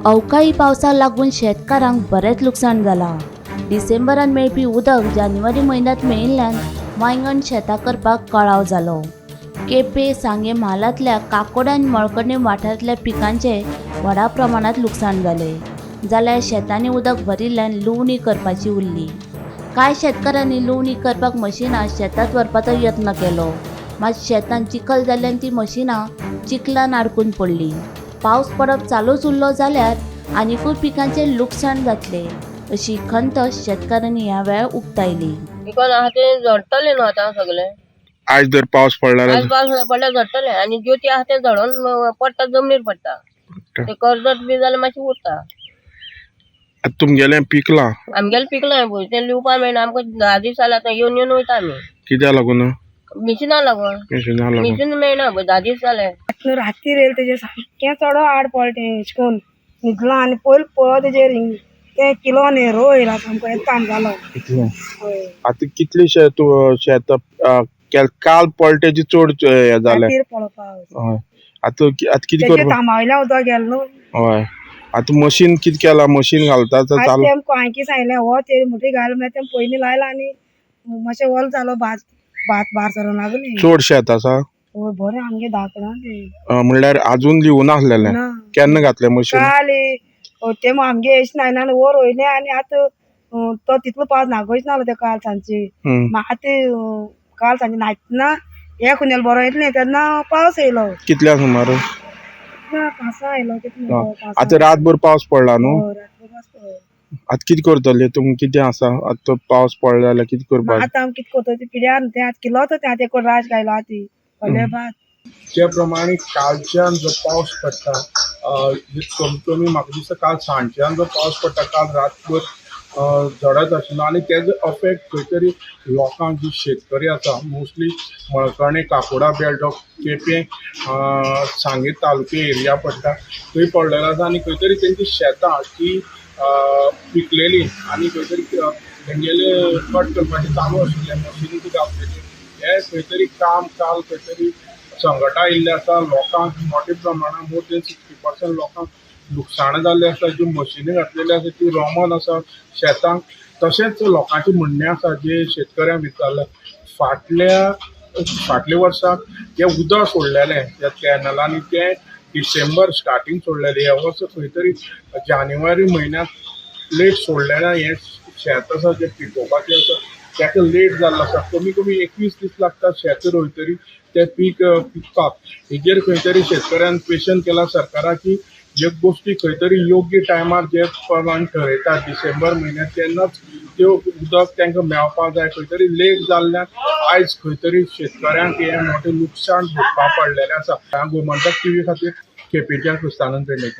अवकाळी पावसाक लागून शेतकारांक बरेंच लुकसाण जालां. डिसेंबरान मेळपी उदक जानेवारी म्हयन्यांत मेळिल्ल्यान वांयगण शेतां करपाक कळाव जालो. केपें, सांगें म्हालांतल्या काकोडा आनी मळकर्णे वाठारांतल्या पिकांचें व्हडा प्रमाणांत लुकसाण जालें. जाल्यार शेतांनी उदक भरिल्ल्यान लुवणी करपाची उरली. कांय शेतकारांनी लुवणी करपाक मशिनां शेतांत व्हरपाचो यत्न केलो, मात शेतांत चिखल जाल्ल्यान ती मशिनां चिखलान आडकून पडलीं. पावस पडप चालूच उरलो जाल्यार आनिकूय पिकांचें लुकसाण जातलें अशी खंत शेतकारांनी ह्या वेळार उक्तायली. पिकोन आहा तें झडटलें न्हू आतां सगळें. आयज जर पावस पडला आयज पावस पडल्यार झडटलें आनी ज्योती आहा तें झडोन पडटा, जमनीर पडटा. ते कर्जत बी जाल्यार मातशें उरता. आतां तुमगेलें पिकलां? आमगेलें पिकलां पळय, तें लिवपा मेळना आमकां. 10 दीस जाले आतां येवन येवन वयता आमी. कित्याक लागून? मिशिना लागून. मिशिना लागून. मिशीन मेळना पळय, 10 दीस जाले. राती येयलें तेजेर सामकें चडो आड पडलें तें. अशें करून न्हिदलां आनी पयलीं पळय तेजेर तें किलो न्ही रो येयला सामको, येता काम जालो. इतलें? हय. आतां कितली शेत शेत काल पडले तेजी चड हें जालें? रातीर पडलो पावस. हय, आतां आतां कितें तेजेर करपा? तांबावयल्यान उदक गेलें न्हू. हय, आतां मशीन कितें केलां? मशीन घालता आयज चालू? तें आमकां हांवें सांगलें हो ते म्हणटरी घाल म्हळ्यार तें पयलीं लायलां आनी मातशें ओलो जालो भात, भात भार सरोंक लागली. चड शेत आसा? हय, बरें आमगे 10 कडेन तें. म्हणल्यार आजून लिवूं नासलेलें? ना. केन्ना घातलें मशीन? काल ते आमगे येश नायना वोर वयलें आनी आतां तो तितलो पावस नागोयच नासलो ते काल सांजची. आतां काल सांजे न्हायतना एक खुनेल बरो येतलें तेन्ना पावस येयलो. कितल्या सुमार? ना, पांचां येयलो कितलो. आतां रातभर पावस पडला न्हू? हय, रातभर पावस पडलो. आतां कितें करतले तुमी? कितें आसा आतां पावस पडलो जाल्यार कितें करपाक? आतां आमी कितें करता ते पिड्यार न्हू तें आतां किलो तें आतां एक राश घायला ती व्हडलें भात. ज्या प्रमाणे कालच्यान जो पावस पडटा, कमी कमी म्हाका दिसता काल सांजच्यान जो पावस पडटा, काल रातभर झडत आशिल्लो आनी तेजो अफेक्ट खंय तरी लोकांक जी शेतकरी आसा, मोस्टली मळकर्णे, काकोडा बेल्ट, केपें, सांगें तालुके एरिया पडटा थंय पडलेलो आसा आनी खंय तरी तेंची शेतां ती पिकलेली आनी खंय तरी तेंगेले कट करपाचें चालू आशिल्लें, मशिनी ती घातलेली. हें खंय तरी काम काल खंय तरी संकटां आयिल्लें आसा. लोकांक मोठ्या प्रमाणान मोर देन 60% लोकांक लुकसाण जाल्लें आसा. ज्यो मशिनी घातलेल्यो आसा त्यो रोमन आसा शेतांक. तशेंच लोकांचें म्हणणें आसा, जे शेतकऱ्यांक विचारलें, फाटल्या फाटल्या वर्साक जें उदक सोडलेलें त्या कॅनलांनी तें डिसेंबर स्टार्टींग सोडलेलें. ह्या वर्सा खंय तरी जानेवारी म्हयन्यांत लेट सोडलेलें. हें शेत आसा जें पिकोवपाचें आसा ताका लेट जाल्लो आसा. कमी कमी 21 दीस लागता शेत रोयतरी तें पीक पिकपाक. हेजेर खंय तरी शेतकऱ्यान क्वेशन केलां सरकाराक की ह्यो गोश्टी खंय तरी योग्य टायमार जे प्रमाण ठरयतात डिसेंबर म्हयन्यांत तेन्नाच त्यो उदक तांकां मेळपाक जाय. खंय तरी लेट जाल्ल्यान आयज खंय तरी शेतकऱ्यांक हें मोठें लुकसाण भोगपाक पडलेलें आसा. गोमंतक टीव्ही खातीर केपेंच्यान क्रिस्तानंद पेडणेकर.